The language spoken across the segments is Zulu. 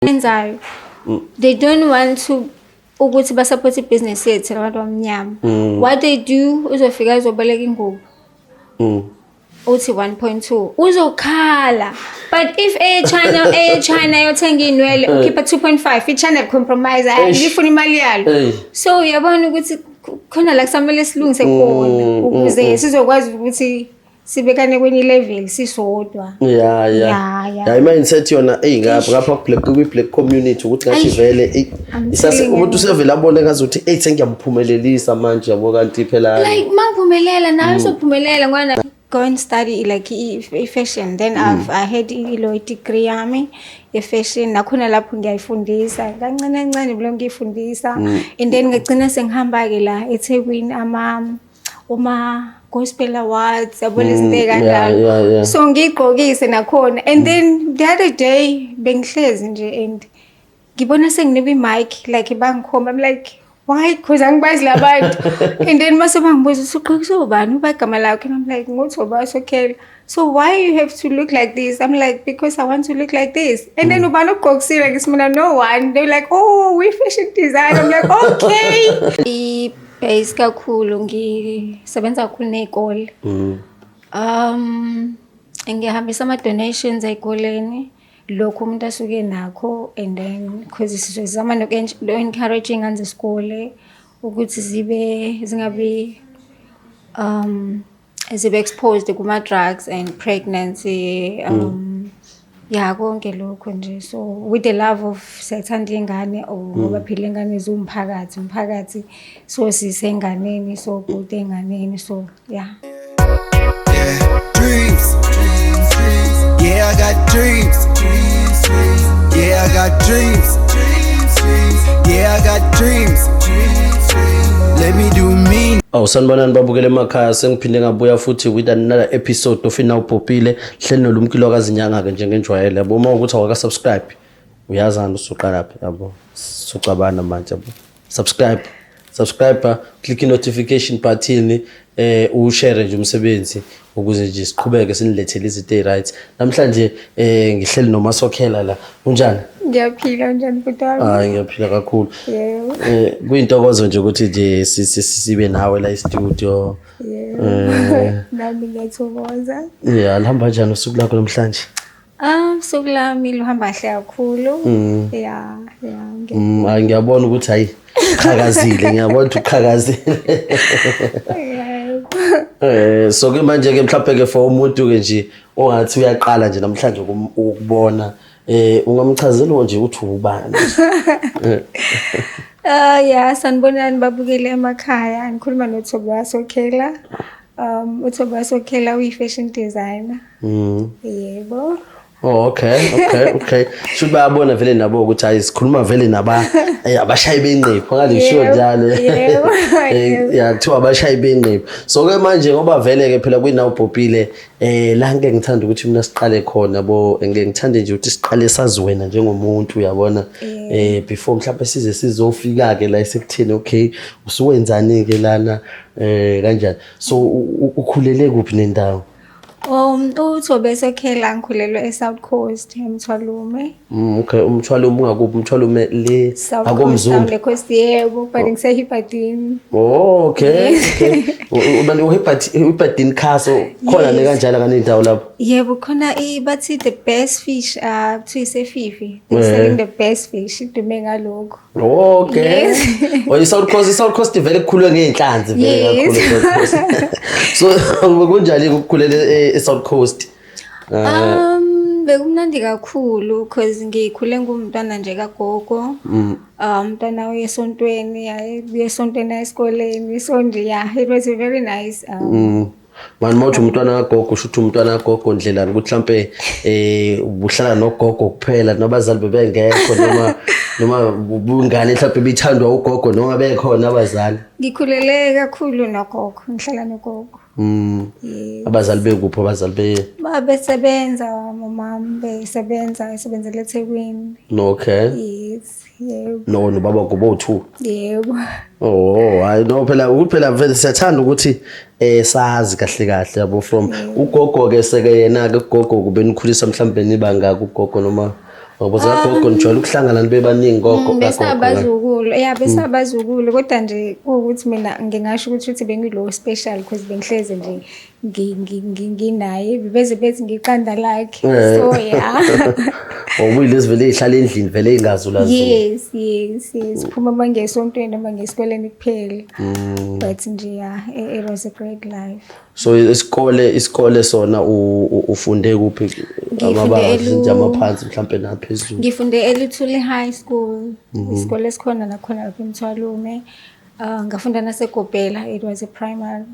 Enzayo, they don't want to ukuthi ba-support ibhizinesi yethu labantu abamnyama. What they do, uzofika uzoboleka ingubo, uthi 1.2, uzokhala. But if eye-China, eye-China yothenga iy'nwele, ukhipha 2.5, i-China compromise. Eish. Ifuna imali yalo. Ey. So uyabona ukuthi khona la kusamele silungise khona ukuze sizokwazi ukuthi sibekane kwenye level sisodwa. Ya. Ya, i-mindset yona, eyi, ngapha ku-black, kwi-black community, ukuthi ngathi Ayi. vele, eyi, I'm isase telling you. umuntu usevele abone ngazuthi, eyi, sengiyamphumelelisa manje, yabo, kanti phela Like mangiphumelela nawe uzophumelela ngoba go and study like i-fashion. Then I had ilo degree yami ye-fashion, nakhona lapho ngiyayifundisa kancane kancane, bilo ngiyifundisa, and then ngagcina sengihamba-ke la eThekwini, ama uma gospel awards, yabona, izinto ey'kanjalo. So ngiyigqokise nakhona, and then the other day bengihlezi nje and ngibona senginikwa i-mic, like bangikhomba. I'm like, "Why?" Because angibazi labantu. And then mase bangibuza ukuthi ugqokiswe ubani, uba igama lakho, and I'm like, "NguThoba Sokhela." "So why you have to look like this?" I'm like, "Because I want to look like this." And then, "Ubani ogqokisile?" Ngithi mina, "No one." They're like, "Oh, we fashion design." I'm like, "Okay." I-base kakhulu, ngisebenza kakhulu ney'kole. Ngihambisa ama-donations ey'koleni, lokhu umuntu asuke nakho, and then because sizozama noku-encourage iy'ngane zesikole ukuthi zibe zingabi zibe exposed kuma-drugs and pregnancy, ya, konke lokho nje. So with the love of, siyathanda iy'ngane or ngoba phela iy'ngane ziwumphakathi, umphakathi, so sisenganeni, so bhuti ey'nganeni, so yeah. Yeah, dreams. Dreams, dreams. Yeah, I got dreams. Dreams, dreams. Yeah, I got dreams. Dreams, dreams. Yeah, I got dreams. Dreams, dreams. Let me do me. Awu, sanibonani babukele emakhaya, sengiphinde ngabuya futhi with another episode of Inawu Popile. Hleli nolumkilo kazinyanga-ke njengenjwayelo, yabo. Uma ukuthi awaka-subscribe, uyazana usuqalaphi, yabo, sucabana manje, yabo. Subscribe, subscribe, click i-notification button, ushare nje umsebenzi ukuze nje siqhubeke sinilethele izinto ey'right. Namhlanje ngihleli noMasokhela la. Unjani? Ngiyaphila, unjani bhuti wami? Hayi, ngiyaphila kakhulu. Yebo. Kuyintokozo nje ukuthi nje sibe nawe la e-studio. Yebo, nami ngiyathokoza. Yeah, lihamba kanjani usuku lakho namhlanje? Ah, usuku lami luhamba kahle kakhulu. Ya. Hayi, ngiyabona ukuthi, hayi, qhakazile, ngiyabona ukuthi uqhakazile. Yebo. So ke manje ke mhlawumbe ke for umuntu ke nje ongathi uyaqala nje namhlanje ukubona, ungamchazela nje ukuthi ubani? Ah, ya, sanibonani babukele emakhaya. Ngikhuluma noThoba Sokhela. UThoba Sokhela uyi-fashion designer. Yebo. Oh, okay. Shuthi bayabona vele nabo ukuthi, hayi, sikhuluma vele naba abashayi benqephu, ngale sho njalo. Yebo. Ya, kuthiwa abashayi benqephu. So ke manje ngoba vele ke phela kwinawu popile, la ngeke ngithanda ukuthi mina siqale khona bo, ngeke ngithande nje ukuthi siqale sazi wena njengomuntu, uyabona, before mhlawumbe size sizofika ke la esekutheni, okay, usuwenzani ke lana, kanjani. So ukhulele kuphi nendawo? UThobe Sokhela, ngikhulelwe e-South Coast, eMthwalume. Okay, uMthwalume ungakuphi? UMthwalume le South Coast, akomzumbe. the Coast, yebo, but ngise-Hibberdene. Oh, okay. Ubani uHibberdene Castle khona ne kanjalo kanendawo lapho? Yebo, khona bathi the best fish, kuthiwa isefifi. They're selling the best fish, idume ngalokho. Oh, okay. Yes. Oh, i-South Coast, i-South Coast vele kukhulwe ngey'nhlanzi vele kakhulu e-South Coast. So kunjani ukukhulela e-South Coast? Bekumnandi kakhulu because ngikhule ngumntwana nje kagogo. Umntwana oyesontweni, ayebuye esontweni aye esikoleni. So nje, yeah, it was a very nice Mani, mawuthi umntwana kagogo, usho ukuthi umntwana kagogo ndlelani, ukuthi mhlampe ubuhlala nogogo kuphela nabazali bebengekho, noma bungane mhlampe bithandwa ugogo noma bekhona abazali? Ngikhulele kakhulu nogogo, ngihlala nogogo. Yes. Abazali bekuphi, abazali be? Babesebenza, umama besebenza, esebenzela eThekwini. No, okay. Yes, yebo. No, nobaba kubo two. Yebo. Oh, hayi, no, phela ukuthi phela vele siyathanda ukuthi sazi kahle kahle, yabo, from ugogo ke seke yena ke ugogo kube nikhulisa mhlambe nibangaka ugogo noma Ngoba zikagogo nijwayele ukuhlangana nibe baningi gogo kagogo. Besabazukulu, yeah, besabazukulu, kodwa nje kuwukuthi mina ngingasho ukuthi bengilo special because bengihleze nje nginaye, beze bethi ngiqanda lakhe. So yeah. Okuyilezi vele ey'hlala endlini vele ey'ngazulazuli. Yes, phuma uma ngesontweni noma ngesikoleni kuphela. But nje yeah, it was a great life. So isikole sona ufunde kuphi? Ngifunde Amabanga nje amaphansi mhlampe naphezulu. Ngifunde eLuthuli High School, isikole esikhona nakhona lapha eMthwalume. Ngafunda naseGobela, it was a primary,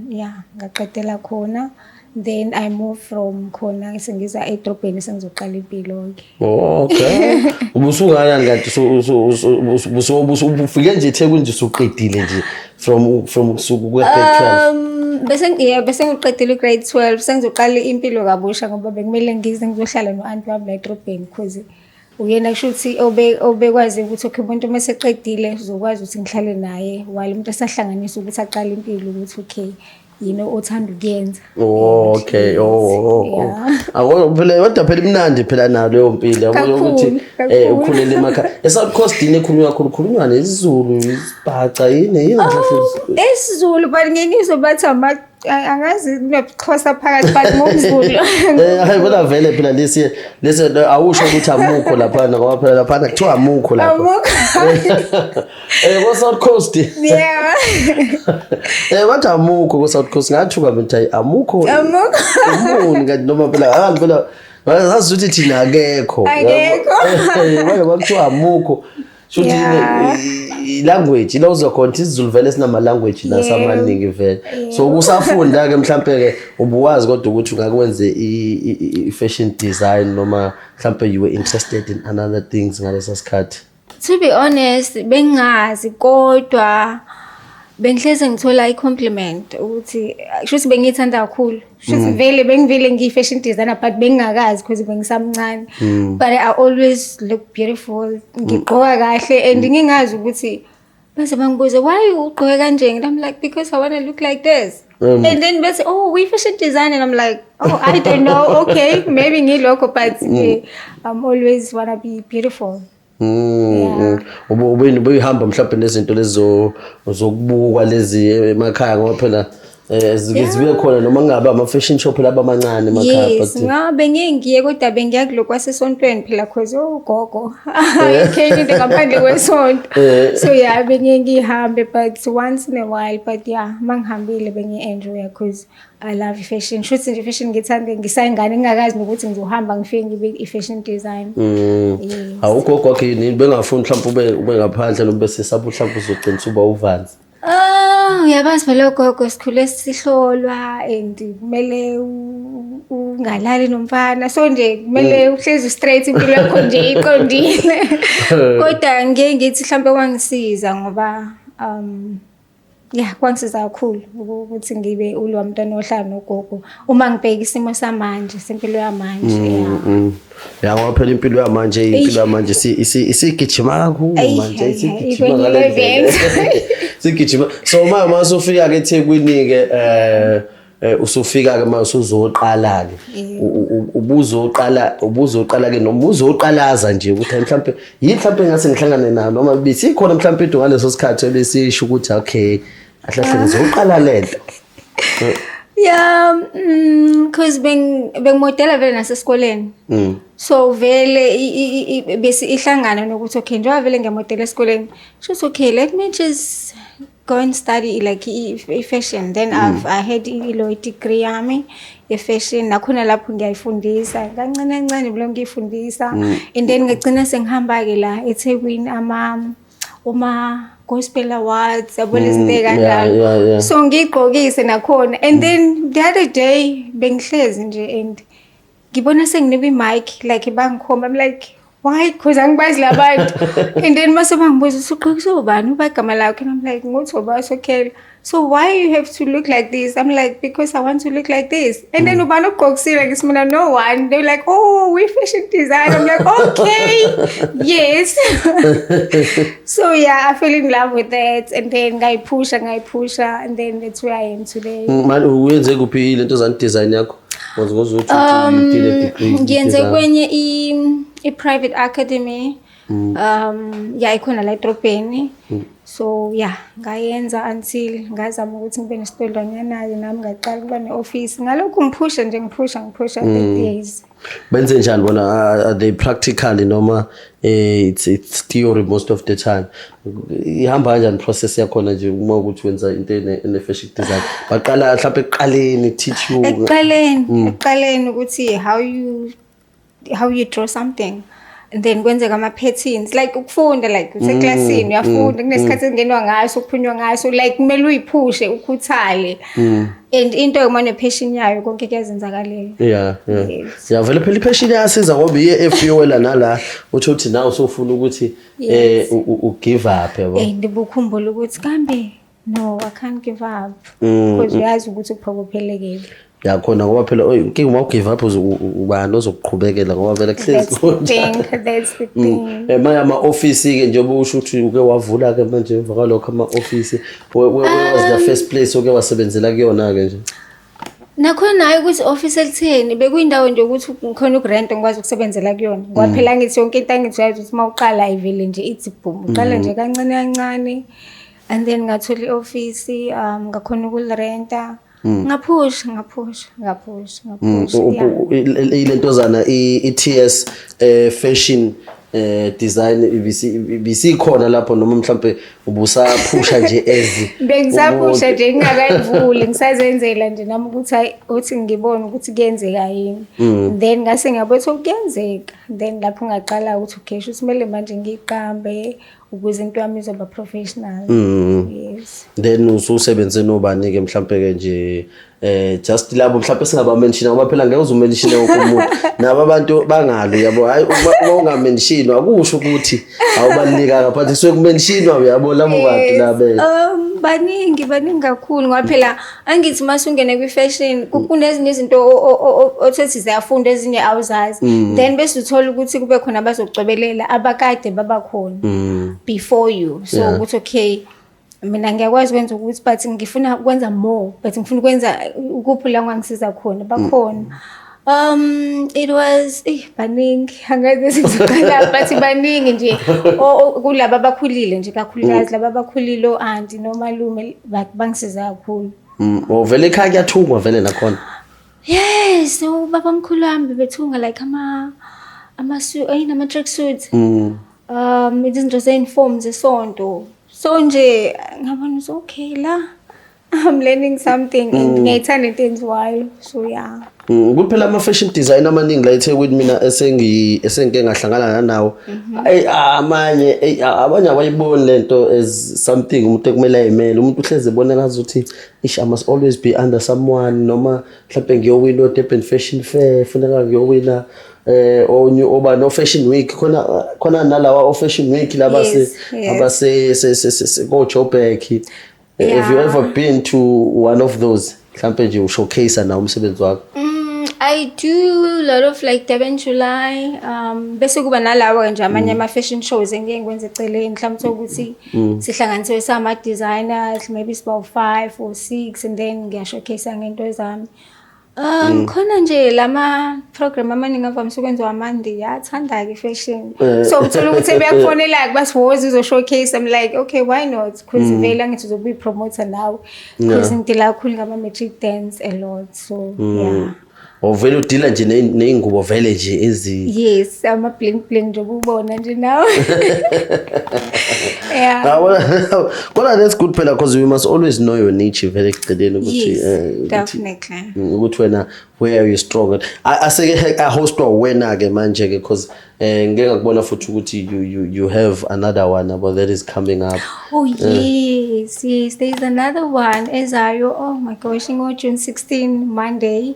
yeah, ngaqedela khona. Then I moved from khona sengiza edrobheni sengizoqala impilo-ke. Oh, okay. Ubusunganani kanti ufike nje eThekwini nje usuqedile nje from usuku kwe grade 12? Bese, yeah, bese ngiqedile u-grade 12, sengizoqala impilo kabusha ngoba bekumele ngize ngizohlala no-aunty wami la edrobheni, because uyena kusho ukuthi obekwazi ukuthi okay, umuntu uma eseqedile uzokwazi ukuthi ngihlale naye while umuntu esahlanganisa ukuthi aqale impilo, ukuthi okay, yini othanda ukuyenza. Oh, okay. Oh. Yeah. Abo phela, kodwa phela imnandi phela nayo leyo mpilo, yabo, Kakhulu, ukuthi kakhulu. ukhulele emakhaya. ESouth Coast yini ekhulunywa kakhulu? Khulunywa nesiZulu, isiBhaca, yini yini kahle? EsiZulu, but ngeke ngizwe bathi angazi kunobuXhosa phakathi, but ngumZulu. Hayi bona, vele phela lesi awusho ukuthi amukho lapha, ngoba phela lapha kuthiwa amukho lapha. Amukho. Ko South Coast. Yeah. Bathi amukho ko South Coast, ngathuka mina hayi, amukho. Amukho. Umuni kanti noma phela abantu phela bazazi ukuthi thina akekho. Akekho. Manje bakuthiwa amukho. Shuthi i-language ila uzokhona isiZulu vele sinama language nasamaningi vele. So kusafunda ke mhlambe ke ubuwazi kodwa ukuthi ungakwenze i-fashion design, noma mhlambe you were interested in another things ngalesa sikhathi? To be honest, bengazi, kodwa bengihleze ngithola i-compliment ukuthi kusho bengiyithanda kakhulu. Shuthi vele bengivele ngiyi-fashion designer, but bengingakazi because bengisamncane. But I always look beautiful, ngigqoka kahle, and ngingazi ukuthi bese bangibuza, "Why ugqoke kanje?" And I'm like, "Because I want to look like this." And then bese, "Oh, we fashion design," and I'm like, "Oh, I don't know, okay, maybe ngilokho," but nje I'm always wanna be beautiful. Yeah. Ube ubuyihamba mhlawumbe nezinto lezo zokubukwa lezi emakhaya, ngoba phela zike zibe khona noma ngabe ama fashion shop laba amancane emakhaya? Yes, But ngabe ngeke ngiye, kodwa bengiya kulokhu kwasesontweni phela, cause ugogo ayikho into ngaphandle kwesonto. So yeah, bengiye ngihambe, but once in a while. But yeah, mangihambile bengi-enjoy cause I love fashion. Shuthi nje fashion ngithande ngisayingane, ngingakazi nokuthi ngizohamba ngifike ngibe i-fashion design. Yes. Awugogo wakhe yini bengafuni mhlawumbe ube ngaphandle noma bese sabu mhlawumbe uzogcina usuba uvanzi? Ah, uyabazi phela ogogo, sikhule sihlolwa and kumele ungalali nomfana. So nje kumele uhlezi straight, impilo yakho nje iqondile. Kodwa ngeke ngithi mhlambe kwangisiza ngoba yeah, kwangisiza kakhulu ukuthi ngibe ulwa mntwana ohlala nogogo uma ngibheka isimo samanje sempilo yamanje, yeah. Ya, ngoba phela impilo yamanje isigijima kakhulu Eyi, manje, hayi, isigijima hayi, ngale kwenye ndlela. Sigijima. So uma usufika ke eThekwini ke, usufika ke manje usuzoqala ke, ubuzoqala ke noma uzoqalaza nje ukuthi mhlambe yini mhlambe ngase ngihlangane nayo, noma bisikhona mhlambe into ngaleso sikhathi ebesisho ukuthi okay, ahlahle ngizoqala lento? Yeah, cause bengimodela vele nasesikoleni. So vele bese ihlangana nokuthi okay, njengoba vele ngiyamodela esikoleni, shuthi okay, let me just go and study like i-fashion. Then I had ilo degree yami ye-fashion, nakhona lapho ngiyayifundisa kancane kancane bilo ngiyifundisa, and then ngagcina sengihamba-ke la eThekwini ama uma gospel awards, yabona, izinto ey'kanjalo. So ngiyigqokise nakhona, and then the other day bengihlezi nje and ngibona senginikwa i-mic, like bangikhomba. I'm like, "Why?" Because angibazi labantu. And then mase bangibuza, "Usuqokiswe ubani, uba igama lakho?" And I'm like, "Nguthoba Sokhela." "So why you have to look like this?" I'm like, "Because I want to look like this." And then, "Ubani ogqokisile?" Ngithi mina, "No one." They're like, "Oh, we fashion design." I'm like, "Okay, yes." So yeah, I fell in love with that, and then ngayiphusha ngayiphusha, and then that's where I am today. Manje uyenze kuphi lento zani design yakho? Because ukuthi you did a degree in Ngiyenze design. kwenye i-private academy. Yeah, ikhona la edrobheni. So yeah, ngayenza until ngazama ukuthi ngibe nesitodlwanyana-ke nami, ngaqala ukuba ne-office. Ngalokhu ngiphusha nje, ngiphusha, ngiphusha 30 years. Benze njani bona? Are they practically noma it's theory most of the time? Ihamba kanjani process yakhona nje uma ukuthi wenza into ene fashion design? Baqala mhlawumbe ekuqaleni teach you? Ekuqaleni ukuthi how you draw something and then kwenzeka ama-patterns, like ukufunda, like useklasini uyafunda, kunesikhathi ekungenwa ngaso, kuphunywa ngaso, like kumele uyiphushe, ukhuthale, and into uma ne-passion yayo, konke kuyazenzakalela. Yeah. Yes. Yeah, vele phela i-passion iyasiza ngoba iye efuela nala uthi nawe usufuna ukuthi u give up, yabo. And bukhumbula ukuthi kambe no, I can't give up, because uyazi ukuthi uphokophelekile. Ya, khona, ngoba phela oy inkinga uma u-give up ubani ozokuqhubekela, ngoba vele kuhlezi That's the thing, that's the thing. Manje ama-office ke, njengoba usho ukuthi uke wavula ke manje emva kwalokho ama-office, where was the first place oke wasebenzela kuyona ke nje? Nakhona nayo ukuthi office elitheni, bekuyindawo nje ukuthi ngikhona ukurenta, ngikwazi ukusebenzela kuyona, ngoba phela ngithi yonke into, angithi uyazi ukuthi uma uqala ayivele nje ithi boom, uqala nje kancane kancane, and then ngathola i-office, ngakhona ukulirenta, ngaphusha, ngaphusha, ngaphusha, ngaphusha, yeah. Ilentozana i-TS fashion design ibisikhona lapho noma mhlambe ubusaphusha nje as Bengisaphusha nje, ngingakayivuli, ngisazenzela nje nami ukuthi hayi, uthi ngibone ukuthi kuyenzeka yini, then ngase ngiyabona ukuthi kuyenzeka, then lapho ngaqala ukuthi okay, shuthi kumele manje ngiyiqambe ukuze into yami izoba professional. Yes. Then ususebenze nobani ke mhlambe ke nje, just labo mhlambe singaba mention, ngoba phela ngeke uzumention wonke umuntu, nabo abantu bangalo, yabo? Hayi, uma ungamention akusho ukuthi awubalulekanga, but kusuke kumentionwa, uyabo, labo bantu labe. Baningi, baningi kakhulu, ngoba phela angithi mase ungene kwi-fashion kunezinye izinto othothi ziyafunda, ezinye awuzazi, then bese uthola ukuthi kube khona abazokucobelela abakade babakhona before you, so ukuthi okay, mina ngiyakwazi ukwenza ukuthi, but ngifuna ukwenza more, but ngifuna ukwenza ukuphi la ungangisiza khona, bakhona. It was baningi, angazi sizoqala, but baningi nje kulaba abakhulile nje, kakhulukazi laba abakhulile, o-aunty nomalume, bangisiza kakhulu. Oh, vele ekhaya kuyathungwa vele nakhona? Yes, ubaba mkhulu wami bebethunga like ama suit, ayini, ama track suits. Izinto ze-uniform zesonto. So nje ngabona ukuthi okay, la I'm learning something and ngiyayithanda into enziwayo. So yeah. Kuphela ama fashion designer amaningi la eThekwini mina esengike ngahlangana nawo. Ey, amanye, ey, abanye abayiboni lento as something umuntu ekumele ayimele. Umuntu uhleze ebona ngazuthi ish, I must always be under someone, noma mhlawumbe ngiyowina o Durban Fashion Fair, funeka ngiyowina onye oba no Fashion Week, khona khona nalawa o Fashion Week labase abase ko Joburg. Have you ever been to one of those, mhlawumbe nje ushowcase nawo umsebenzi wakho? I do a lot of like Durban July. Bese kuba nalawo nje amanye ama fashion shows engike ngikwenze eceleni, mhlawumbe ukuthi sihlanganisiwe sama designers, maybe it's about 5 or 6, and then ngiya showcase ngento zami. Khona nje lama program amaningi avamise ukwenziwa amaNdiya, athanda-ke i-fashion. So uthola ukuthi beyakufonela-ke bathi woza uzo showcase. I'm like, okay, why not? Because vele angithi uzobe uyi-promoter nawe. Because ngidila kakhulu ngama-matric dance a lot. So yeah. Ovele udila nje ney'ngubo vele nje ezi Yes, ama bling bling nje ubona nje nawe. Yeah. Ah, kodwa that's good phela, because you must always know your niche vele ekugcineni ukuthi Yes, definitely. Ukuthi wena where are you strong at. Aseke ahostwa wena ke manje ke, because ngeke ngakubona futhi ukuthi you have another one about that is coming up. Oh yes, there is another one ezayo. Oh my gosh, ngo June 16, Monday.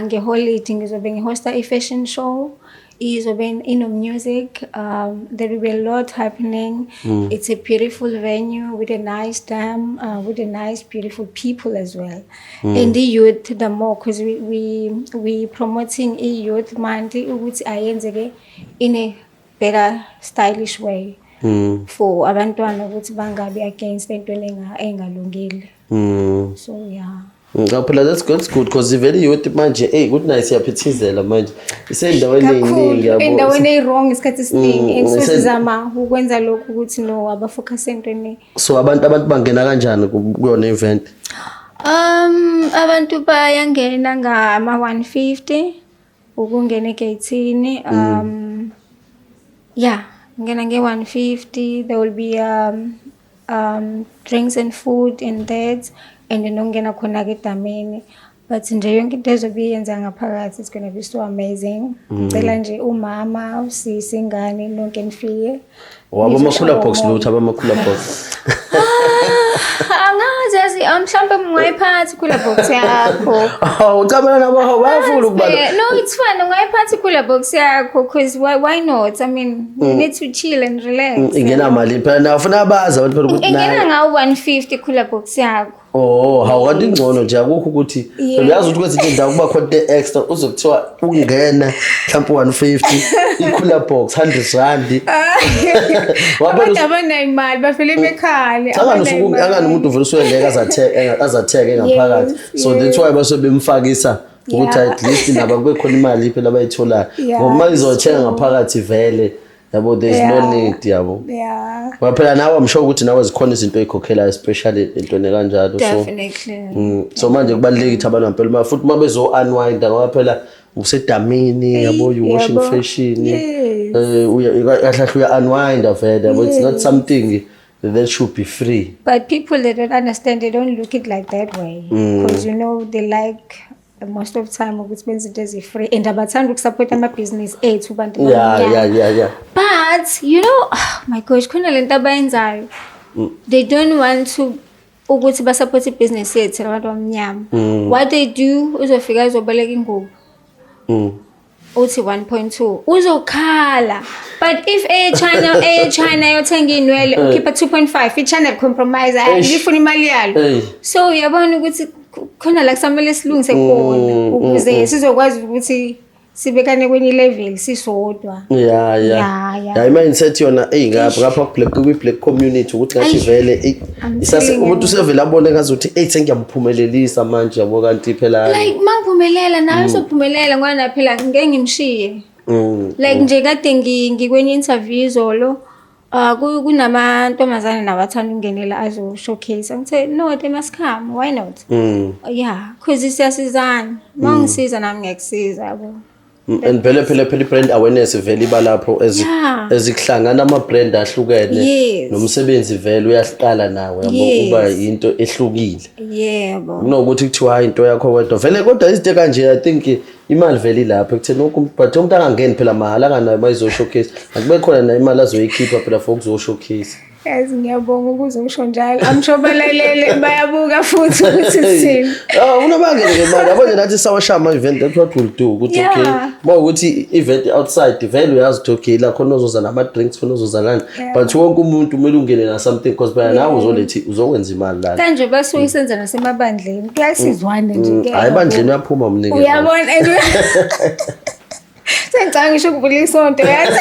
Nge-holiday ngizobe ngihosta i-fashion show. Izobe ino music. There will be a lot happening. It's a beautiful venue with a nice dam, with a nice beautiful people as well. And the youth the more, because we promoting i-youth manje ukuthi ayenzeke in a better stylish way for abantwana ukuthi bangabi against entweni engalungile. So yeah. Cha phela, that's good, that's good, because vele youth manje, hey, ukuthi nayo siyaphithizela manje, isendaweni Kakhulu. ey'ningi, yabo. Endaweni eyi-wrong isikhathi esiningi, and so sizama ukwenza lokhu ukuthi no, abafocus entweni. So abantu bangena kanjani kuyona event? Abantu bayangena ngama 150 ukungena egeyithini. Yeah, ngena nge-150. There will be drinks and food and that, and then ongena khona-ke edamini. But nje yonke into ezobe iyenza ngaphakathi, it's gonna be so amazing. Ngicela nje umama, usisi, ingane, nonke nifike. Wabo ama-cooler box, lutho abama-cooler box. Angazi yazi, mhlawumbe ungayiphathi cooler box yakho. Hawu, ucabanga nabo bayafuna ukuba No, it's fine. Ungayiphathi cooler box yakho, because why not? I mean, you need to chill and relax. Ingena mali phela nawo, funa abazi abantu phela ukuthi Ingena naye ngawo 150 cooler box yakho. Oh, hawu, kanti ingcono nje, akukho ukuthi uyazi ukuthi kwezinye indawo kuba khona into extra, uzokuthiwa ukungena mhlawumbe 150, i-cooler box 100 rand. Wabona. Abantu abanayo imali bafele bekhale. Angani usuku angani umuntu vele usuke ngeke azatheke ngaphakathi. So that's why basuke bemfakisa ukuthi at least nabo kube khona imali phela abayitholayo. Ngoba uma izothenga ngaphakathi vele, yabo, there's no need, yabo. Ngoba phela nawe, I'm sure ukuthi nawe zikhona izinto oy'khokhelayo, especially entweni kanjalo. So Definitely. So manje kubalulekile ukuthi abantu ngempela futhi uma bezo-unwind, ngoba phela usedamini, yabo, you washing fashion. Kahle kahle uya-unwinda vele, yabo, it's not something that should be free. But people, they don't understand, they don't look it like that way. Because you know they like most of time ukuthi benze into ezi-free and abathanda ukusupport amabhizinisi ethu bantu abamnyama. But you know, oh my gosh, khona lento abayenzayo. They don't want to ukuthi basupport ibhizinisi yethu abantu abamnyama. What they do, uzofika uzoboleka ingubo. Uthi 1.2, uzokhala, but if eye China yothenga inwele, ukhipha 2.5, i-China compromise. Eish. Ngifuna imali yalo. Hey. So uyabona ukuthi khona la kusamele silungise khona ukuze sizokwazi ukuthi sibekane kwenye level sisodwa. Yeah, i-mindset yona, eyi, ngapha kwi-black community ukuthi ngathi Eish. vele, eyi, I'm isase telling you. umuntu usevele abone ngazuthi, eyi, sengiyamphumelelisa manje, yabo, kanti phela Like mangiphumelela nawe uzophumelela, ngoba na phela ngeke ngimshiye. Like nje kade ngikwenye interview izolo, kunamantombazane nabathanda ukungenela azo showcase. Ngithe no, they must come, why not? Yeah, cause siyasizana, uma ungisiza nami ngiyakusiza, yabo. And vele phela i-brand awareness vele iba lapho as ezikuhlangana ama-brand ahlukene nomsebenzi vele uyaqala nawe, yabo, uba into ehlukile kunokuthi kuthiwa hayi, into yakho wedwa vele. Kodwa izinto kanje, I think imali vele ilapho ekutheni wonke umuntu, but umuntu angangeni phela mahhala, anganayo uma izo-showcase, akube khona nayo imali azoyikhipha phela for ukuzo-showcase. Yazi, ngiyabonga ukuze usho njalo. I'm sure balalele, bayabuka futhi ukuthi sithini. Ah, unabangele ngemali, yabo nje, nathi sawashaya ama-event, that's what we'll do, ukuthi okay, uma ukuthi i-event outside vele uyazi ukuthi okay, la khona uzoza nama-drinks, khona uzoza nani, but wonke umuntu kumele ungene na something, because phela nawe uzolethi uzokwenza imali lana. Kanje basuke senza nasemabandleni, kuyasizwana nje ke. Hayi, ebandleni uyaphuma umnikelo. Uyabona, and sengicabanga ngisho ukuvula isonto, yazi.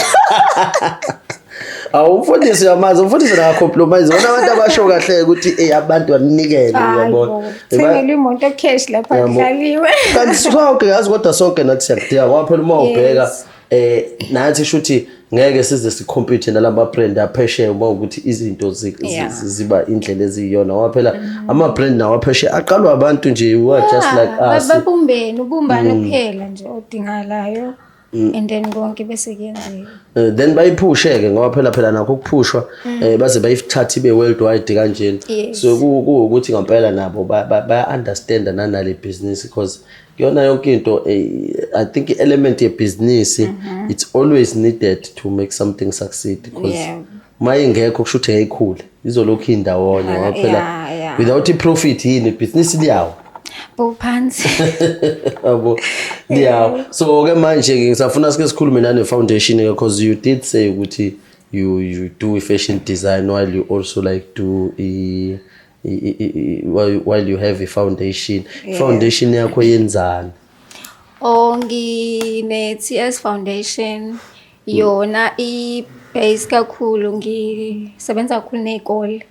Awu, umfundisi uyamazi umfundisi, naka-compromise wona, abantu abasho kahle ukuthi eyi, abantu banikele, uyabona. Thengele imoto cash lapha. Yabo. Kudlaliwe. Kanti sonke yazi, kodwa sonke nathi siyakudinga, ngoba phela uma ubheka nathi shuthi ngeke size sicompete nalama brand aphesheya uma ukuthi izinto ziba indlela eziyiyona, ngoba phela ama brand nawo aphesheya aqalwa abantu nje who are just like us. Babumbene, ubumbano kuphela nje odingakalayo, and then konke bese kuyenzeka. Then bayiphushe-ke, ngoba phela nakho ukuphushwa baze bayithathe ibe worldwide kanjena. So kuwukuthi ngempela nabo baya-understanda nanale business, because kuyona yonke into, I think i-element yebhizinisi, it's always needed to make something succeed, because uma ingekho kusho ukuthi ayikhule, izolokhu indawonye, ngoba phela without i-profit, yini ibhizinisi liyawa. Bophansi. Yabo, liyawa. So ke manje ngisafuna sike sikhulume nane foundation, because you did say ukuthi you do fashion design while you also like do i while you have a foundation. Foundation yakho yenzani? Oh, ngine TS Foundation. Yona i base kakhulu, ngisebenza kakhulu nezikole.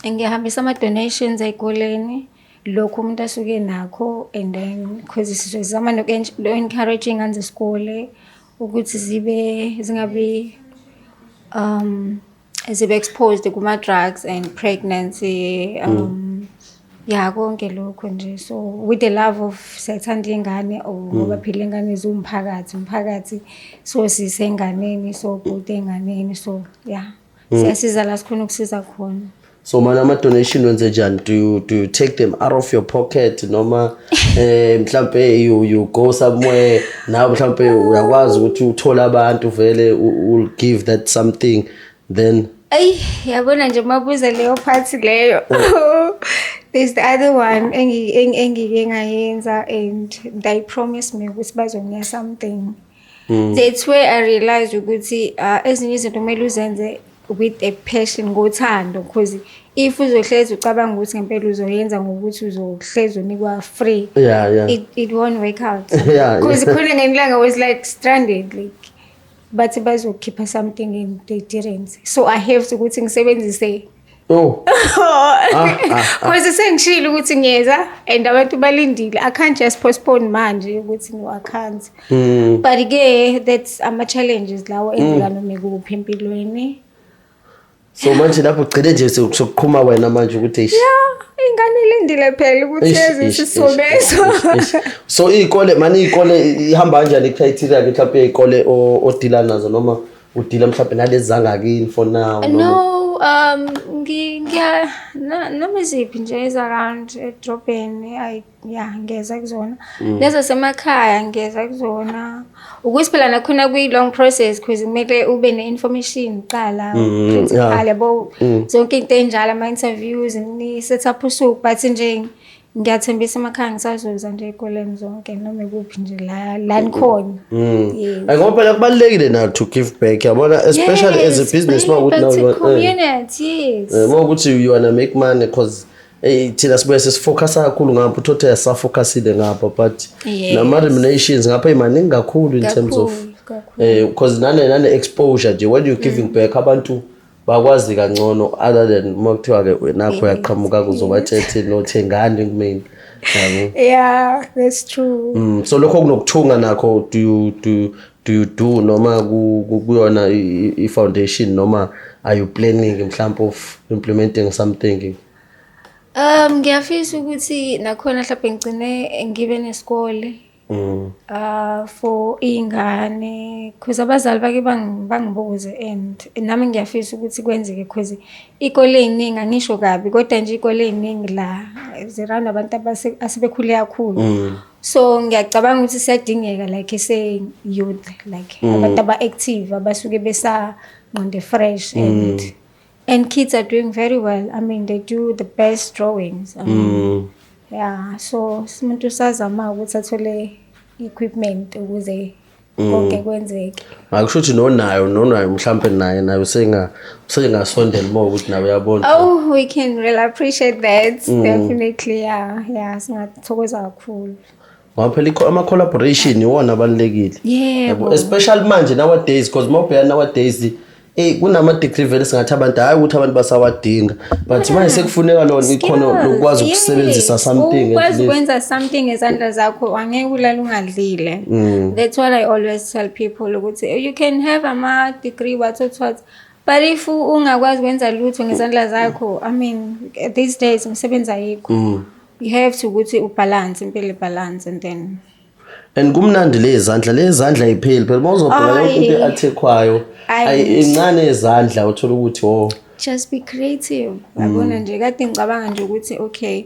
Ngihambisa ama-donations ey'koleni, lokhu umuntu asuke nakho, and then because sizama noku-encourage iy'ngane zesikole ukuthi zibe zingabi zibe exposed kuma-drugs and pregnancy, ya, konke lokho nje. So with the love of, siyathanda iy'ngane or ngoba phela iy'ngane ziwumphakathi, umphakathi, so sisenganeni, so bhuti ey'nganeni, so yeah, siyasiza la sikhona ukusiza khona. So mana ama-donation wenze njani? Do you take them out of your pocket, noma mhlambe you go somewhere nawe, mhlambe uyakwazi ukuthi uthole abantu vele will give that something then? Ayi, yabona nje, mabuza leyo part leyo. There's the other one engike ngayenza and they promised me ukuthi bazonginika something. That's where I realized ukuthi ezinye izinto kumele uzenze with a passion, ngothando, because if uzohlezi ucabanga ukuthi ngempela uzoyenza ngokuthi uzohlezi unikwa free, it won't work out. Because khona ngelinye ilanga I was like stranded, like bathi bazokhipha something and they didn't. So I have to ukuthi ngisebenzise Oh. because sengishilo ukuthi ngiyeza and abantu balindile. I can't just postpone manje ukuthi no, I can't. But ke that's ama challenges lawo enzeka noma ikuphi empilweni. So manje lapho ugcine nje sokuqhuma wena manje ukuthi eish. Yeah, ingane ilindile phela ukuthi Eish, yezi eish, eish, sisobeso. Eish, eish. So iy'kole mani, iy'kole ihamba kanjani i-criteria ke mhlawumbe iy'kole odila nazo, noma udila mhlawumbe nalezi zangakini for now, noma? No, ngiya noma iziphi nje eza-around edrobheni, ayi ya, ngiyeza kuzona. Lezi zasemakhaya ngiyeza kuzona. Ukuthi phela nakhona kuyi-long process because kumele ube ne-information kuqala, principal, yabo, zonke into ey'njalo, ama-interviews, ni-set up usuku, but nje ngiyathembisa emakhaya ngisazoza nje ey'koleni zonke noma ikuphi nje la la nikhona. Yes. Ay, ngoba phela kubalulekile na to give back, yabona, especially as a Yes, business bring uma it ukuthi back now to you want, community, yes. Uma ukuthi you wanna make money, cause hey, thina sibuye sesifocus kakhulu ngapha, uthothe asafocusile ngapha, but nama remunerations ngapha imaningi kakhulu in terms of Kakhulu, kakhulu. Because nane exposure nje, when you giving back abantu bakwazi kangcono, other than uma kuthiwa ke nakho uyaqhamuka kuzobatshela nothengani kumina, yabo. Yeah, that's true. So lokho kunokuthunga nakho, do you do noma kuyona i-foundation, noma are you planning mhlawumbe of implementing something? Ngiyafisa ukuthi nakhona mhlawumbe ngigcine ngibe nesikole for iy'ngane, cause abazali bake bangibuze and nami ngiyafisa ukuthi kwenzeke, cause iy'kole ey'ningi, angisho kabi, kodwa nje iy'kole ey'ningi la zi-run-wa abantu asebekhule kakhulu. So ngiyacabanga ukuthi siyadingeka like ese-youth, like abantu aba-active abasuke besangqondo fresh, and kids are doing very well. I mean, they do the best drawings. I mean, yeah, so umuntu usazama ukuthi athole equipment ukuze konke kwenzeke. Akusho ukuthi nonayo mhlambe naye usengasondela more ukuthi nawe uyabona. Oh, we can really appreciate that. Definitely, yeah, singathokoza kakhulu. Ngoba phela ama-collaboration iwona abalulekile. Yebo. Yabo, especially manje nowadays, because mawubheka nowadays, kunama-degree vele singathi abantu, hhayi ukuthi abantu basawadinga, but manje sekufuneka lona ikhono lokwazi ukusebenzisa something at Ukwazi least. ukwenza something ngezandla zakho, angeke ulale ungadlile. That's what I always tell people, ukuthi you can have ama-degree, what what what, but if ungakwazi ukwenza lutho ngezandla zakho, I mean, these days umsebenzi ayikho. You have to ukuthi ubalance impilo, ibalance, and then And kumnandi le zandla ayipheli phela uma uzobheka yonke into Ayi. e-attackwayo. Ayi. Ayi, incane ezandla, uthola ukuthi oh. Just be creative, yabona nje, kade ngicabanga nje ukuthi okay,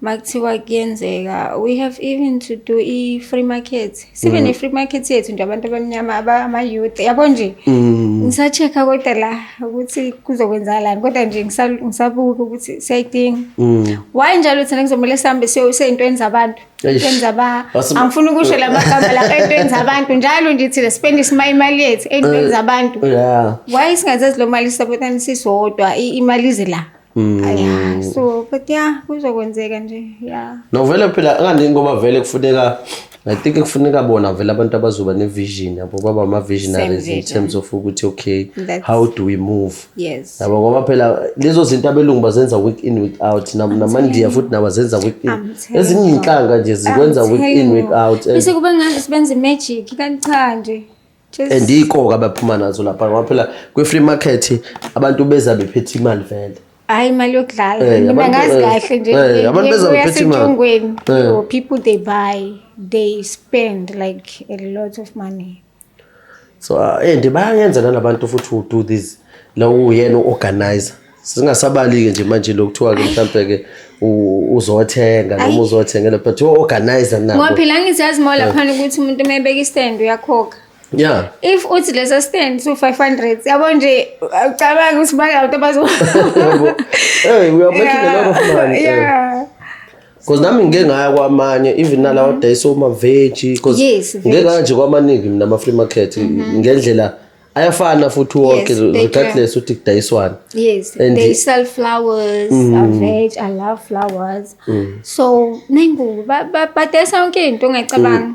makuthiwa kuyenzeka, we have even to do i-free market, sibe ne-free market yethu nje abantu abamnyama, ama-youth, yabo nje. Ngisa-check-a kodwa la ukuthi kuzokwenzakalani, kodwa nje ngisabuka ukuthi siyayidinga. Why njalo thina kuzomele sihambe sey'ntweni zabantu? Eish. Ey'ntweni angifuni ukusho la magama la, ey'ntweni zabantu njalo nje thina spend imali yethu ey'ntweni zabantu. Why singathathi lo mali sabotani sisodwa, imali ize la? Yeah, so but yeah, kuzokwenzeka nje, yeah. No, vele phela angani, ngoba vele kufuneka I think kufuneka bona vele abantu abazoba ne-vision, yabo, baba ama-visionaries in vision. terms of ukuthi, okay, how do we move? Yabo, ngoba phela lezo zinto abelungu bazenza week in, week out, namaNdiya futhi nabo bazenza week in. I'm telling Ezinye you. iy'nhlanga nje zikwenza I'm week in, telling week you. out, and Bese kube ngathi sibenza i-magic, kanti cha nje. Just and iy'koka abaphuma nazo lapha, ngoba phela kwi-free market abantu beza bephethe imali vele. Hayi, imali yokudlala. Mina ngazi kahle nje. Abantu beza bephethe imali. Yasentshongweni. So people, they buy, they spend like a lot of money. So and bayayenza nalabantu futhi who do this, la uyena u-organizer, singasabali-ke nje manje lokuthiwa-ke mhlampe-ke uzothenga noma uzothengela, but u-organizer nabo. Ngoba phela angithi yazi more laphana ukuthi umuntu uma ebeka i-stand uyakhokha. If uthi lesa stand su 500, yabo nje, ucabanga ukuthi bangabantu abazo Yabo. Hey, we are making a lot of money. Because nami ngike ngaya kwamanye, even nalawa adayisa oma-veggie, because Yes, ngike veg. ngaya nje kwamaningi mina ama-free market, ngendlela ayafana futhi wonke, Yes, they do. regardless ukuthi kudayiswana. Yes, And they sell flowers, veg, I love flowers. So, nengubo, badayisa yonke into ongayicabanga.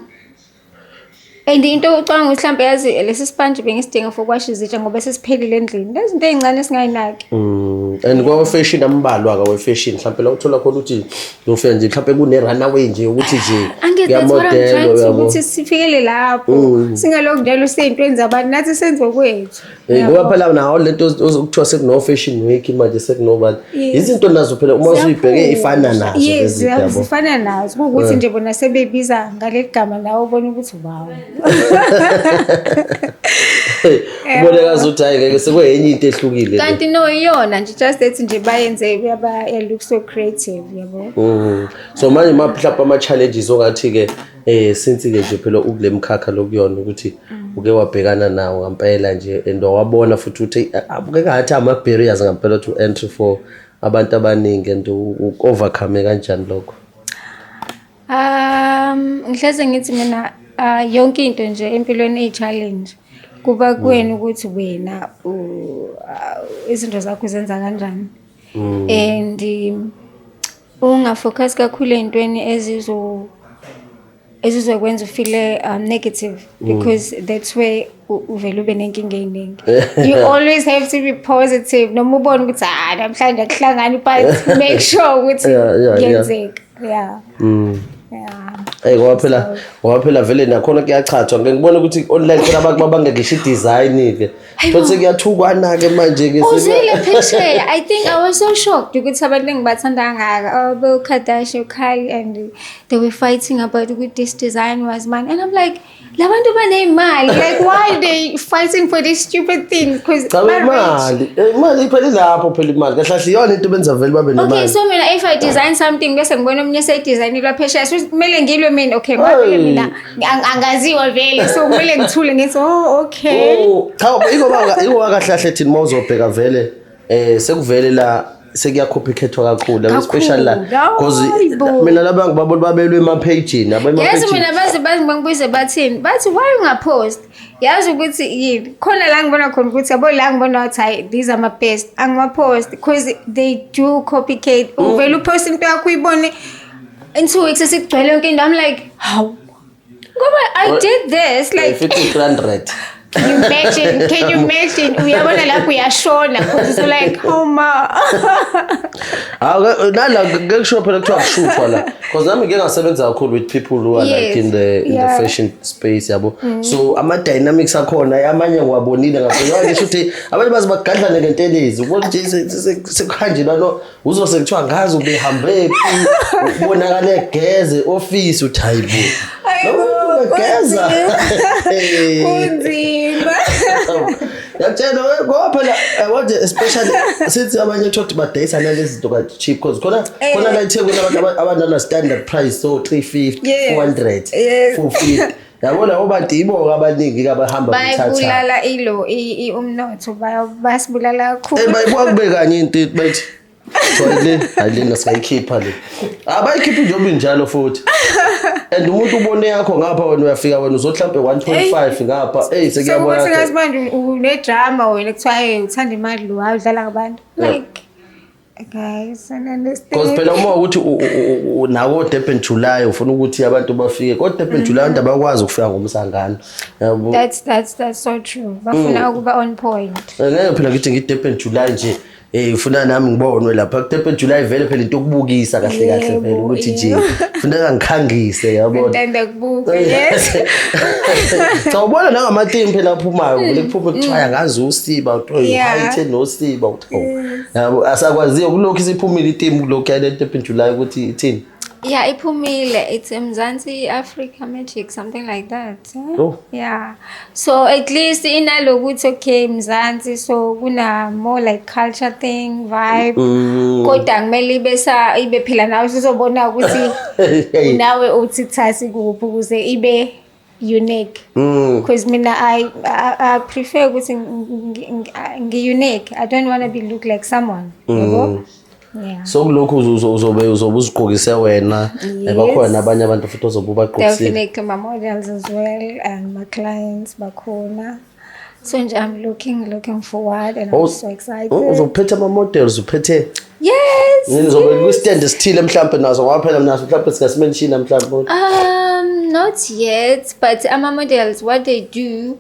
And into ocabanga ukuthi mhlambe yazi lesi sponge bengisidinga for kwasha izitsha ngoba sesiphelile endlini. Lezi zinto ey'ncane esingayinaki. And kwawe-fashion ambalwa-ke we-fashion, mhlawumpe la uthola khona ukuthi uzofika nje mhlawumpe kune-runaway nje ukuthi nje Angithi that's what I'm trying to kuyamodelo, yabo. ukuthi sifikele lapho. Singalokhu njalo sey'ntweni zabantu, nathi senze okwethu. Ngoba phela nawo lento okuthiwa sekuno-fashion week manje, sekunobani, izinto nazo phela uma usuyibheke ifana nazo Yes, lezi zinto, yabo. zifana nazo. Kuwukuthi nje bona sebebiza ngaleli gama, nawe ubona ukuthi wow. Ubone ngazuthi hayi ngeke, sekuyenye into ehlukile le. Kanti no, iyona nje, just that nje bayenze yaba ya look so creative, yabo. So manje mhlawumbe ama-challenges ongathi-ke since-ke nje phela ukule mkhakha lokuyona ukuthi uke wabhekana nawo ngampela nje and wawabona futhi ukuthi abukeka ngathi ama-barriers ngampela to entry for abantu abaningi, and u-overcome kanjani lokho? Ngihleze ngithi mina yonke into nje empilweni eyi-challenge. Kuba kuwena ukuthi wena izinto zakho uzenza kanjani. And ungafocus kakhulu ey'ntweni ezizokwenza ufeel negative, because that's where uvele ube nenkinga ey'ningi. You always have to be positive, noma ubone ukuthi ah, namhlanje akuhlangani, but make sure ukuthi kuyenzeka. Yeah. Yeah. Eh ngoba phela vele nakhona kuyachathwa, ngeke ngibone ukuthi online khona abantu mabangekisho i-design ke. Futhi sekuyathukwana ke manje ke. Uzwile phesheya. I think I was so shocked ukuthi abantu engibathanda kangaka, abo Kardashian, Kylie, and they were fighting about ukuthi this design was mine, and I'm like, labantu banemali, like, why are they fighting for this stupid thing? Because Cha, imali, imali phela ilapho, phela imali. Kahle kahle iyona into benza vele babe Okay, nemali. so mina if I design something bese ngibona omunye seyidesignilwa phesheya, so kumele ngilwe mina? Okay, ngoba vele Hey. mina angaziwa vele, so kumele ngithule ngithi, oh, okay. Oh, cha, ingoba kahle kahle thina mawuzobheka vele sekuvele la sekuya-copycatwa kakhulu, especially la Kakhulu. because Hayibo. mina laba ngibabona babelwe ema-page-ini abo Yazi ema-page-ini. mina baze bangibuze, bathini, bathi why ungapost, yazi ukuthi yini khona la ngibona khona ukuthi yabo la ngibona ukuthi hayi, these are my best, angimapost because they do copycat. Uvele upost into yakho, uyibone in 2 weeks sesigcwele yonke into. I'm like, how? Ngoba I did this like Fithi 300. Can you imagine? Can you imagine? Uyabona lapho uyashona because you're like, oh ma. Hawu, nala ngeke kusho phela kuthiwa kushuthwa la, because nami ngike ngasebenza kakhulu with people who are like in the fashion space, yabo, so ama dynamics akhona amanye ngiwabonile ngakho, ngisho ukuthi abanye baze bagadlane ngentelezi, ubona nje sekuhanjelwa lo uzose kuthiwa ngazi ubehambe phi, ubonakale geze office, uthi hayibo, lo muntu ubegeza. Kunzima. Yakutshela ngoba phela yabo, especially sithi abanye uthola ukuthi badayisa nalezi zinto ka-cheap, because khona khona la eThekwini abantu abanana standard price, so 350, 400, 450, yabo, labo bantu yibo abaningi abahamba bethatha. Bayibulala ilo umnotho, basibulala kakhulu. Bayibuka kube kanye into bathi so le hayi, lena singayikhipha le, abayikhiphi njengoba injalo futhi, and umuntu ubone yakho ngapha, wena uyafika wena uzothi mhlampe 1.5 ngapha, ey, sekuyabona. Sekuba sengathi manje unedrama wena, kuthiwa hey, uthanda imali lo, hayi, udlala ngabantu, like. Guys, and Because understand. phela uma ukuthi nako Durban July ufuna ukuthi abantu bafike ko Durban July abantu abakwazi ukufika ngomsangano, yabo. That's so true. Bafuna ukuba on point. Ngeke phela ngithi ngi-Durban July nje, ufuna nami ngibonwe lapha ku Durban July. Vele phela into yokubukisa kahle kahle vele ukuthi nje funeka ngikhangise, yabona. Ngithanda kubuka, yes. Cha, ubona nangama-theme phela aphumayo, vele kuphume kuthiwa ngazi usiba, kuthiwa white nosiba, kuthiwa yabo asakwaziyo kulokhu isiphumile i-theme kulokhu yale Durban July ukuthi ithini. Yeah, iphumile. It's Mzansi Africa Magic, something like that. Eh? Oh. Yeah. So at least inalokuthi okay Mzansi, so kuna more like culture thing vibe. Kodwa kumele ibe sa ibe phela nawe sizobona ukuthi nawe uthi thasi kuphi ukuze ibe unique. Because mina I prefer ukuthi ngi-unique. I don't want to be look like someone. Yabo? Yeah. So kulokhu uzobe uzigqokise wena? Yes. Bakhona nabanye abantu futhi ozobe ubagqokisile? Definitely my models as well and my clients bakhona. So nje I'm looking forward and I'm so excited. Oh, uzophethe ama-models, uphethe Yes. nizobe kwi-stand esithile mhlampe nazo, ngoba phela naso mhlampe singasi-mentiona mhlampe. Not yet, but ama models, what they do,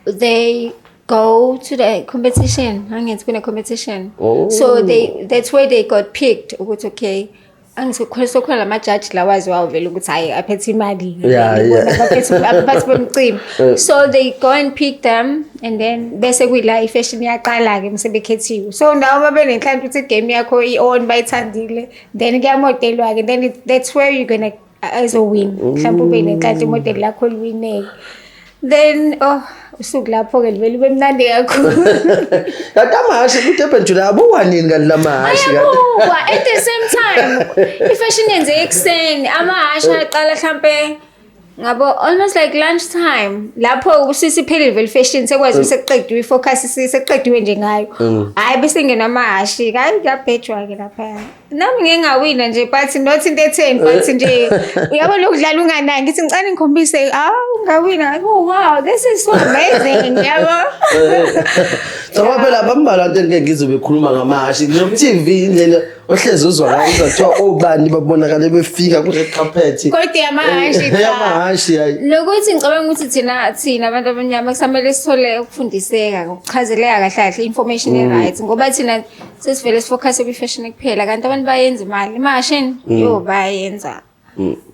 they go to the competition. Angithi kune competition. Oh. So they that's where they got picked ukuthi okay, angithi sokhona lama judge lawaziwayo vele ukuthi hayi aphethe imali. Baphethe abaphathi bomcimbi. So they go and pick them and then bese kuyila i-fashion iyaqala-ke msebekhethiwe. So nawe uma benenhlanhla ukuthi i-game yakho i-on bayithandile, then kuyamodelwa-ke, then that's where you're gonna azowin. Mhlawumbe ube nenhlanhla imodeli lakho liwineke. Then oh usuku lapho-ke livele ube mnandi kakhulu. Kanti amahashi ku-Durban July abukwa nini kanti la mahashi kanti? Ayabukwa at the same time. I-fashion yenzeka ekuseni, amahhashi aqala hlampe ngabo almost like lunch time. Lapho sisiphelile vele fashion, sekwazi sekuqediwe i-focus, sekuqediwe nje ngayo. Hhayi bese ingena amahhashi, hayi kuyabhejwa-ke laphaya. Nami ngike ngawina nje but not into etheni, but nje uyabo lokudlala unganaki, ngithi ngicela ngikhombise, awu ngawina. Oh wow, this is so amazing, yabo. Cha, ngoba phela bambalwa abantu engike ngizwe bekhuluma ngamahashi no-TV, indlela ohlezi uzwa ngayo uzathiwa obani babonakale befika ku-red carpet. Kodwa yamahhashi cha. Yamahashi hayi. Nokuthi ngicabanga ukuthi thina abantu abamnyama kusamele sithole ukufundiseka, ukuchazeleka kahle kahle information e-right, ngoba thina sesivele si-focus kwi-fashion kuphela, kanti abantu bayenza imali emahhashini, yo bayenza,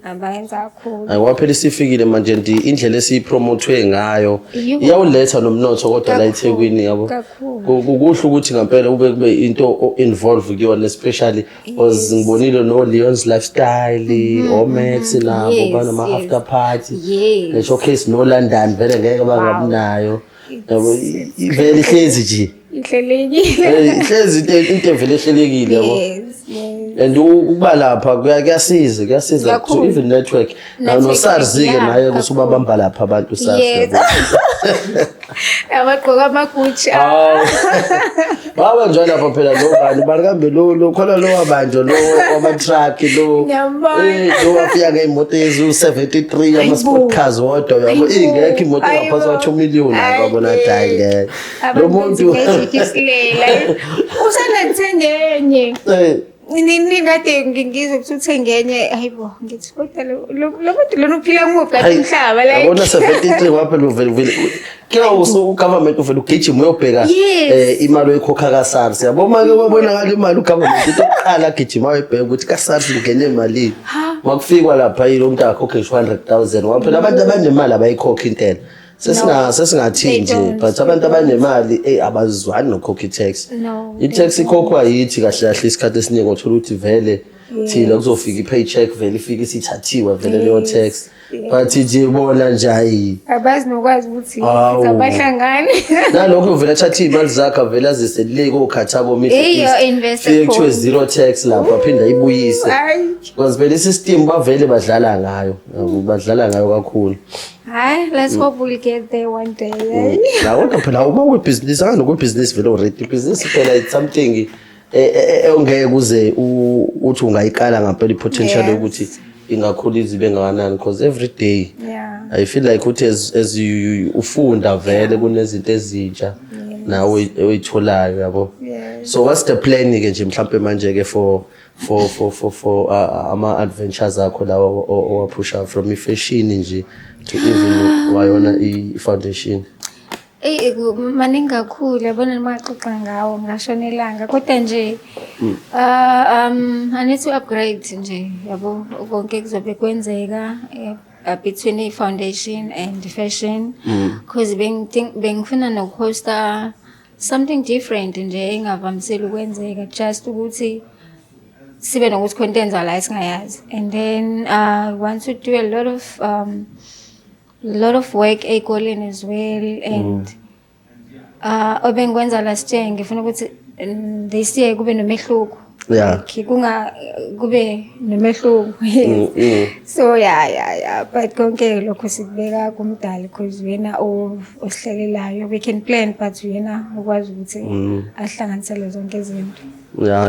abayenza kakhulu. Hayi ngoba phela isifikile manje ndi indlela esiyi-promothwe ngayo iyawuletha nomnotho kodwa la eThekwini, yabo. Kakhulu. Kuhle ukuthi ngempela ube kube into o-involve kuyona, especially because ngibonile no Leon's Lifestyle, oMax nabo banama after party. Showcase no London vele ngeke bangabunayo. Yabo, vele ihlezi nje. Ihlelekile. Ihlezi into evele ehlelekile, yabo. And ukuba lapha kuyasiza to Kakhulu. even network. Network, No SARS ke naye kusubabamba lapha abantu SARS. Yes. Yabo. Abagqoka ama-Gucci. Hawu. Wabanjwa lapha phela lo bani bani kambe lo khona lo wabanjwa lo wama-truck lo. Ngiyambona. Lo wafika ngey'moto eziwu-73 ama-sport cars wodwa, uyabo. Ayibo. Ingekho imoto engaphansi Ayibo. kwa-2 million, ngabona ukuthi hayi ngeke lo muntu. Usanda kuthenga enye. Nini kade ngizwe ukuthi uthenge enye, hayibo, ngithi kodwa lo muntu lona uphila kumuphi kanti umhlaba, like. Yabona 73 waphela uvele uvele ke u-government uvele ugijima uyobheka imali oyikhokha ka-SARS, yabo. Uma-ke wabonakala imali u-government, into yokuqala agijima ayobheka ukuthi ka-SARS ngene malini. Makufikwa lapha yilo muntu akhokhe ngisho 100,000, ngoba phela abantu abanemali abayikhokha intela. Sesingathi They nje don't. but abantu abanemali abazwani nokukhokha i-tax. No, I-tax ikhokhwa yithi kahle kahle isikhathi esiningi, uthola ukuthi vele thina kuzofika i-paycheck, vele ifike isithathiwe vele leyo tax, but nje bona nje hayi. Abazi nokwazi ukuthi Hawu. abahlangani. Nalokho uvele athathe iy'mali zakhe avele azise le kokhatha ko-Middle Eyo, East. invest Fike kuthiwe khona. zero tax lapho, aphinde ayibuyise. Hayi. Because vele i-system bavele badlala ngayo, yabo, badlala ngayo kakhulu. Hayi, let's hope we'll get there one day, eh? La kodwa phela uma kwibhizinisi anganokubhizinisi vele already ibhizinisi phela it's something ongeke uze uthi ungayikala ngampela i-potential yokuthi ingakhula izibe ngakanani, because every day I feel like ukuthi as you ufunda vele kunezinto ezintsha nawe oyitholayo, yabo. So what's the plan ke nje mhlambe manje ke for ama adventures akho lawa owaphusha from i-fashion nje to even wayona i-foundation? Eyi, maningi kakhulu, yabona, noma ngaxoxa ngawo ngashona ilanga, kodwa nje I need to upgrade nje, yabo, konke kuzobe kwenzeka between i-foundation and fashion, because bengifuna nokuhosta something different nje engavamisile ukwenzeka, just ukuthi sibe nokuthi khona into enza la esingayazi. And then I want to do a lot of work ey'koleni as well, and obengikwenza last year ngifuna ukuthi this year kube nomehluko. Like kube nomehluko, yes. So yeah, but konke lokho sikubeka kumdali, because uyena osihlelelayo. We can plan, but uyena okwazi ukuthi ahlanganisele zonke izinto. Ya,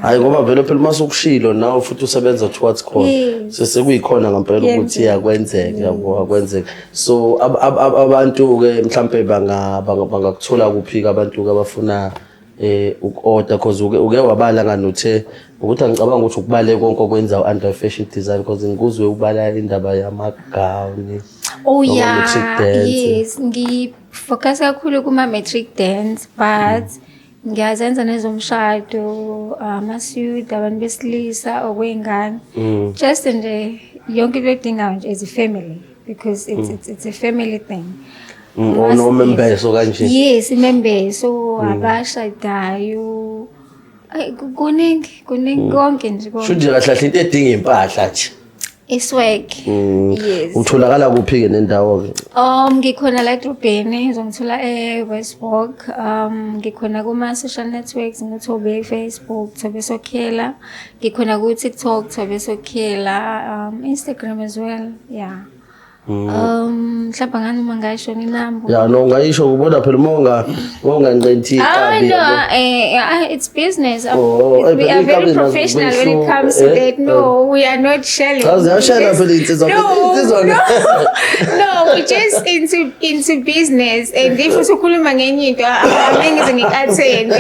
hayi, ngoba vele phela uma sokushilo nawe futhi usebenza towards khona, sesekuyikhona ngempela ukuthi Yenzeka. Iyakwenzeka, yabo, akwenzeka. So abantu-ke mhlampe bangakuthola kuphi-ke abantu-ke abafuna uku-order? Cause uke wabala nganothe ukuthi angicabanga ukuthi ukubale konke okwenza under fashion design, because ngikuzwe ubala indaba yamagawuni. Oh. Noma Yeah. matric dance. Yes, ngifocus kakhulu kuma matric dance, but ngiyazenza nezomshado, ama-suit abantu besilisa, okwey'ngane. Just nje yonke into edingayo nje as a family, because it's a family thing. Or nomembeso kanje. Yes, imembeso, abashadayo. Ay, kuningi, kuningi konke nje Sho konke. nje kahle kahle into edinga impahla nje. Iswag. Yes. Utholakala kuphi-ke nendawo-ke? Ngikhona la edrobheni, uzongithola e-Westburg. Ngikhona kuma-social networks, nguThobe Facebook, Thobe Sokhela. Ngikhona ku-TikTok, Thobe Sokhela, Instagram as well. Yeah. Mhlawumbe ngani uma ngayisho inamba. Ya, no, ungayisho, ubona phela uma unganqenthi Ah, ikabi, no, yabo. it's business. Oh, We are very ikabi nazo professional when it comes to that. No, we are not shelling. Cha, ziyashela phela iy'nsizwa. No, Insizwa. no, we just into business. And if usukhuluma ngenye into, angeke ngize ngi-attend.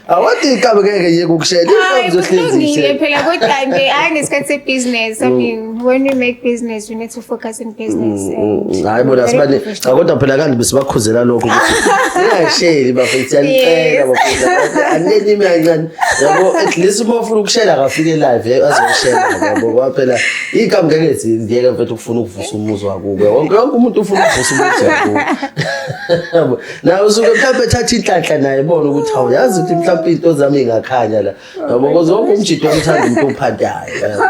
Awathi ikabi ngeke yeke ukushela. Hayi, Ikabi zohlezi kulungile ishela. phela, kodwa nje hayi ngesikhathi se-business. I mean, when we make business, we need to focus on business. And Hayi bona, very sibane cha, professional. kodwa phela kanti besibakhuzela lokho ukuthi ningasheli bafethu, siyanicela bafethu, aneni imi kancane, yabo. At least uma ufuna ukushela akafike live, azoshela, yabo, ngoba phela ikabi ngeke ziyeke mfethu ukufuna ukuvusa umuzi wakubo. Wonke umuntu ufuna ukuvusa umuzi wakubo, yabo. Nawe usuke mhlawumbe ethatha inhlanhla naye, bona ukuthi hawu, yazi ukuthi mhlawumbe into zami ingakhanya la, yabo, because wonke umjito omthanda umuntu ophantayo, yabo.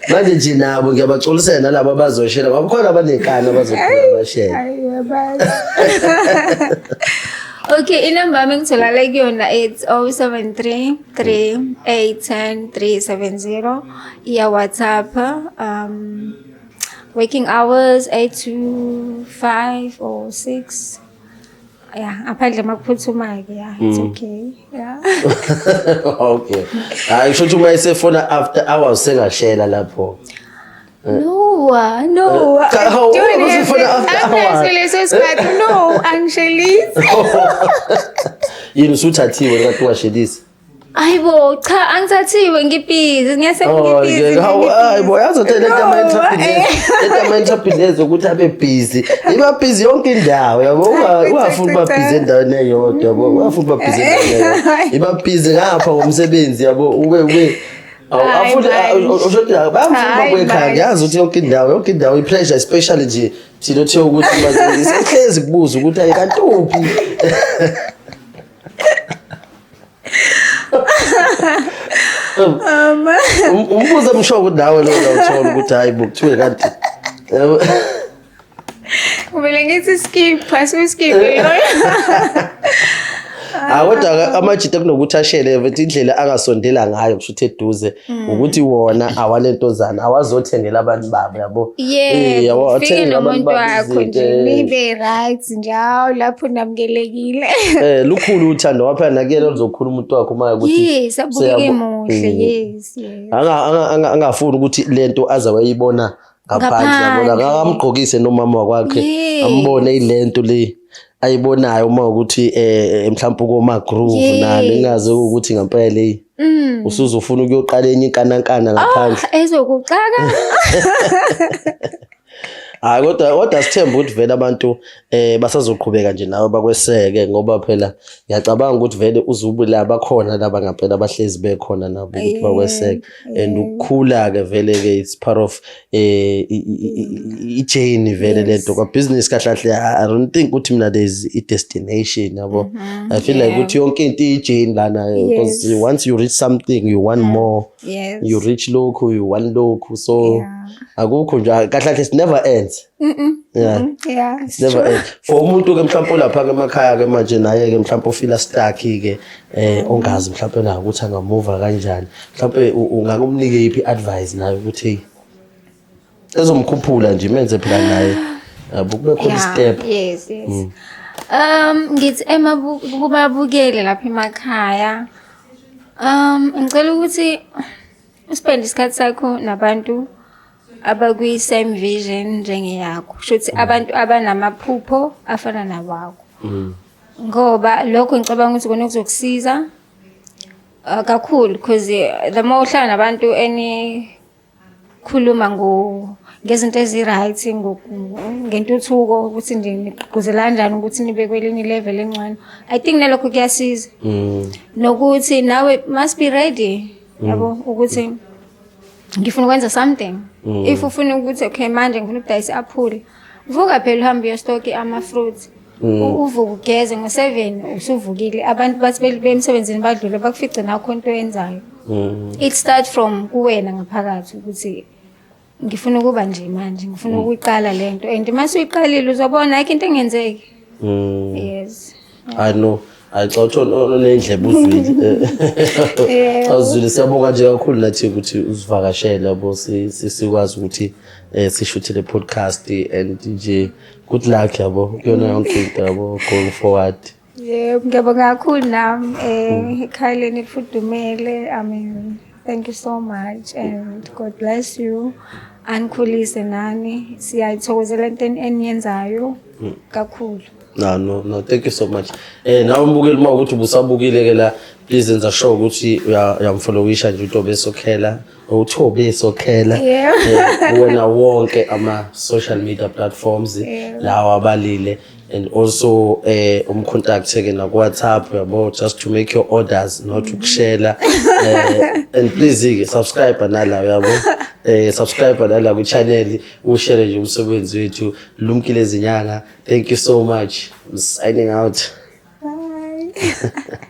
Manje nje nabo ngiyabacolisela nalabo abazoshela, ngoba khona abanenkani abazophila bashela. Hayi, yabazi. Okay, inamba yami engitholakala kuyona, it's 073 3 810 370. Iya WhatsApp. Working hours 8 to 5 or 6. Yeah, ngaphandle makuphuthumayo, yeah, it's okay. Yeah. Okay, hayi, kusho ukuthi uma esefona after hours sengashela lapho. No. Cha, I don't have usifuna it. after hours. Anginaso leso sikhathi. No, angishelisi. Yini, usuthathiwe kade ungashelisi? Hayibo, cha, angithathiwe, ngibhizi, ngiyase Oh, ngibhizi. ngeke, hawu, hayi bo, yazi ukuthi lento ama-entrepreneurs, lento ama-entrepreneurs ukuthi abe busy, iba busy yonke indawo, yabo. Ungafuni ukuba busy endaweni eyodwa, yabo, ungafuni ukuba busy endaweni eyodwa, iba busy ngapha ngomsebenzi, yabo, ube Hayi, afuthi manje. usho ukuthi bayafuna Hayi, ukuba ekhaya. manje. Ngiyazi ukuthi yonke indawo i-pressure, especially nje thina othiwe ukuthi manje sehlezi kubuza ukuthi ayi kanti uphi. Umbuzo emsho ukuthi nawe lo uyawuthola ukuthi hayi bo, kuthiwe kanti, yabo. Kumele ngithi skip, asiskip loyo. Ah, kodwa amajita kunokuthi ashele mfethu, indlela angasondela ngayo, kusho ukuthi eduze, ukuthi wona awalentozana awazothengela abantu babo, yabo. Yabo, Yebo, fike athengele abantu nomuntu babo wakho izinto, nje nibe right nje, hawu, lapho namukelekile. Lukhulu uthando waphela nakuyena luzokhula umuntu wakho uma ukuthi Yes, abukeke muhle, yes. Angafuni ukuthi lento aze wayibona ngaphandle, yabona. Ngaphandle. Akamgqokise nomama wakwakhe, Yes. ambone ilento le. Ayibonayo uma ukuthi mhlawumbe koma groove nani ingaze ukuthi ngempela hey usuzofuna ukuyoqala enye inkanankana ngaphandle. Ah, ezokuxaka. Hayi, kodwa sithemba ukuthi vele abantu basazoqhubeka nje nawe bakweseke, ngoba phela ngiyacabanga ukuthi vele uzubula bakhona laba ngempela bahlezi bekhona nabo ukuthi bakweseke, and ukukhula ke vele ke it's part of i-journey vele lento kwa business. Kahle kahle, I don't think ukuthi mina there's i destination, yabo. I feel like ukuthi yonke into iyi-journey lana, because once you reach something, you want more. You reach lokhu, you want lokhu, so akukho nje kahle kahle, it never ends, yeah. Yeah, it's Never true. end. For umuntu ke mhlawumbe olapha ke emakhaya ke manje, naye ke mhlawumbe ofila stuck ke, ongazi mhlawumbe na ukuthi angamuva kanjani, mhlawumbe ungakumnike yiphi advice naye ukuthi hey, ezomkhuphula nje, menze phela naye, yabo, kube khona step? Yes. Ngithi kubabukeli lapha emakhaya. Ngicela ukuthi uspend isikhathi sakho nabantu abakwi same vision njengeyakho. Shuthi abantu abanamaphupho afana nawakho. Ngoba lokho ngicabanga ukuthi kona kuzokusiza kakhulu, because the more uhlala nabantu eni khuluma ngezinto ezi-right, ngentuthuko, ukuthi nje nigqugquzela kanjani ukuthi nibe kwelinye i-level engcono, I think nalokho kuyasiza. Nokuthi nawe must be ready, yabo, ukuthi ngifuna ukwenza something. If ufuna ukuthi okay, manje ngifuna ukudayisa i-aphula, vuka phela uhambe uyostock ama-fruits. Uvuke ugeze ngo-7, usuvukile, abantu bathi bemsebenzini badlule bakufice nakho into oyenzayo. It start from kuwena ngaphakathi ukuthi ngifuna ukuba nje manje, ngifuna ukuyiqala lento, and mase uyiqalile uzobona ayikho into engenzeki. Yes. I know. Hayi cha, uthola onendlebe uzwile. Yebo. Awuzwile, siyabonga nje kakhulu nathi ukuthi usivakashele, yabo, sikwazi ukuthi sishuthe le podcast, and nje good luck, yabo, kuyona yonke into, yabo, going forward. Yebo, ngiyabonga kakhulu nami, ekhaya leni lifudumele. I mean, thank you so much and God bless you. Anikhulise nani. Siyayithokozela into eniyenzayo kakhulu. No, thank you so much. Nawe umbukeli, uma ukuthi ubusabukile ke la, please enza sure ukuthi uyamfollowisha nje uTobe Sokhela, uTobe Sokhela. Wena wonke ama social media platforms lawa abalile, and also umcontact ke na ku WhatsApp, yabo, just to make your orders, not ukushela. And please ke subscribe nala, yabo, subscribe nala ku channel, ushare nje umsebenzi wethu. Lumkile Zinyanga, thank you so much. I'm signing out. Bye.